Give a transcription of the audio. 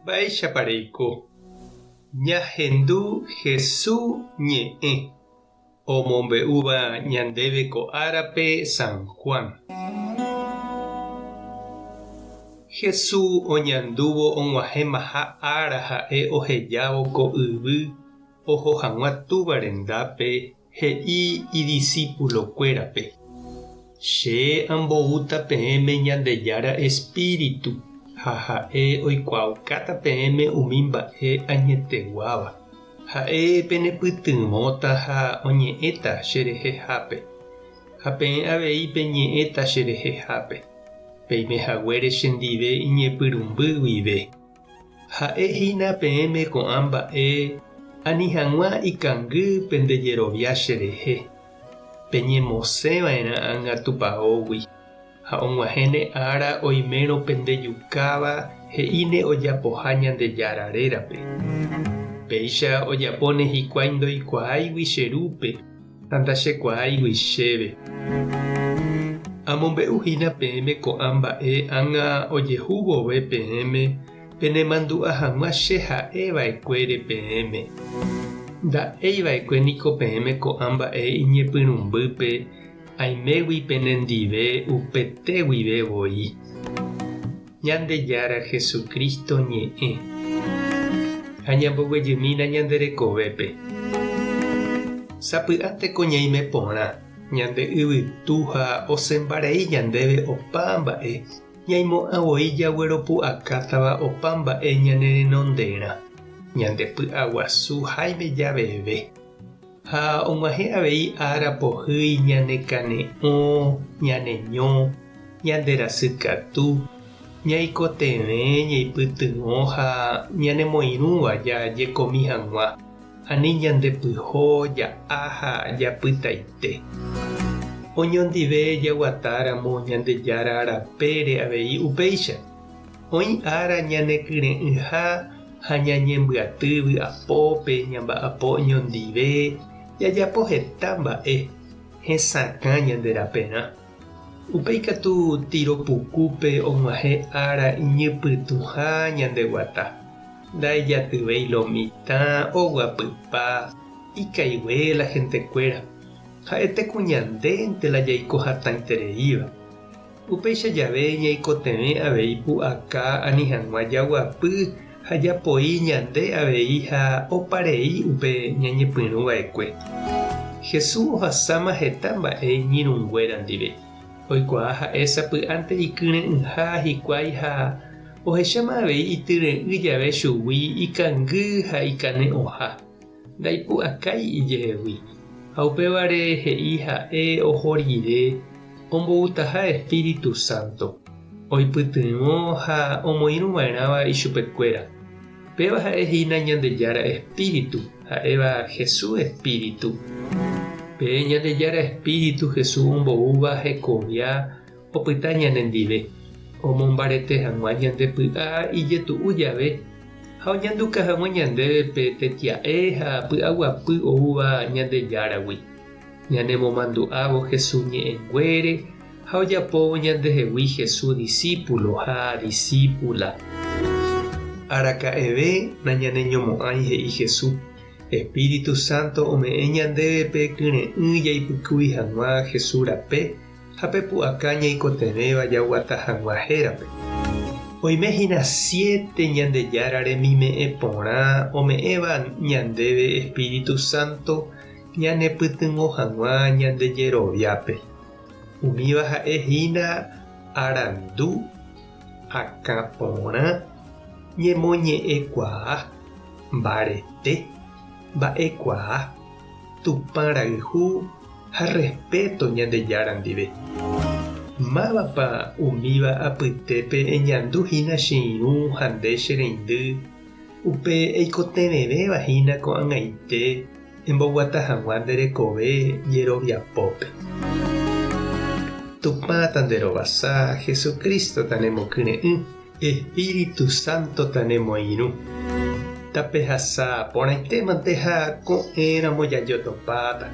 Mba'éichapa reiko? Ñahendu Hesu ñe'ẽ omombe'úva ñandéve ko árape San Juan. Hesu oñandúvo og̃uahẽmaha ára ha'e ohejávo ko yvy oho hag̃ua Túva rendápe He'i idisípulokuérape, Che amboúta peẽme Ñandejára espíritu, ha ha'e oikuaaukáta peẽme umi mba'e añeteguáva. Ha'e penepytyvõta ha oñe'ẽta cherehehápe, ha peẽ avei peñe'ẽta cherehehápe, peime haguére chendive iñepyrũmby guive. Ha'e hína peẽme ko'ã mba'e ani hag̃ua ikangy pende jerovia cherehe. Peñemosẽ va'erã ág̃a tupaógui, ha og̃uahẽne ára oimérõ pende jukáva he'íne ojapoha Ñandejára rérape. Péicha ojapóne hikuái ndoikuaáigui che Rúpe ha ndachekuaáigui chéve. Amombe'u hína peẽme ko'ã mba'e ág̃a ojehu vove peẽme penemandu'a hag̃ua che ha'e va'ekuére peẽme. Nda'éi va'ekue niko peẽme ko'ã mba'e iñepyrũmbýpe aimégui penendive upete guive voi. Ñandejára Jesucristo ñe'ẽ. Ha ñamboguejymína ñande rekovépe. Sapy'ánteko ñaime porã, ñande yvytu ha osẽmbarei ñandéve opa mba'e, ñaimo'ã voi jagueropu'akátava opa mba'e ñane renonderã, ñande py'aguasu háime javeve. Ha og̃uahẽ avei ára pohýi ñane kane'õ, ñane ño, ñande rasy katu, ñaikotevẽ ñaipytyvõ ha ñanemoirũva jajekomi hag̃ua, ani ñande pyho ja'a ha japytaite. Oñondive jaguatáramo Ñandejára rapére avei upéicha, oĩ ára ñanekyre'ỹha ha ñañembyaty vy'apópe ñamba'apo oñondive, jajapo heta mba'e, hesakã ñande raperã. Upéi katu tiro pukúpe og̃uahẽ ára iñypytũha ñande guata. Ndaijatyvéi lo mitã, oguapypa, ikaigue la hentekuéra. Ha'ete ku ñandénte la jaiko hatãitereíva. Upéicha jave ñaikotevẽ avei pu'aka ani hag̃ua jaguapy ha japoi ñande avei ha opa rei upe ñañepyrũ va'ekue. Jesús ohasáma heta mba'e iñirũnguéra ndive. Oikuaa ha'e sapy'ánte ikyre'ỹha hikuái ha ohecháma avei ityre'ỹ jave chugui ikangy ha ikane'õha. Ndaipu'akái ijehegui, ha upévare he'i ha'e oho rire omboutaha espíritu sánto, oipytyvõ ha omoirũ va'erãva ichupekuéra. Péva ha'e hína Ñandejára espíritu, ha'éva Jesús espíritu. Pe Ñandejára espíritu Jesús omboúva hekovia opyta ñanendive, omombarete hag̃ua ñande py'a ijetu'u jave ha oñanduka hag̃ua ñandéve pe tetia'e ha py'aguapy oúva Ñandejáragui, ñanemomandu'ávo Jesús ñe'ẽnguére ha ojapóvo ñandehegui Jesús disípulo ha disípula. Araka'eve nañaneñomo'ãi he'i Jesús, Espíritu Santo ome'ẽ ñandéve pe kyre'ỹ jaipykúi hag̃ua Jesús rape ha pe pu'aka ñaikotevẽva jaguata hag̃ua hérape. Oime hína siéte Ñandejára remime'ẽ porã ome'ẽva ñandéve Espíritu Santo ñanepytyvõ hag̃ua ñande jeroviápe. Umíva ha'e hína arandu, akã porã, ñemoñe'ẽkuaa, mbarete, mba'ekuaa, Tupã rayhu ha rrespeto Ñandejára ndive. Mávapa umíva apytépe eñandu hína che irũ ha nde che reindy, upe eikotevẽvéva hína ko'ag̃aite emboguata hag̃ua nde rekove jeroviapópe? Tupã tanderovasa, Jesucristo tanemokyre'ỹ. Espíritu Santo tanemoirũ. Tapehasa porãitémante ha ko'ẽramo jajotopáta.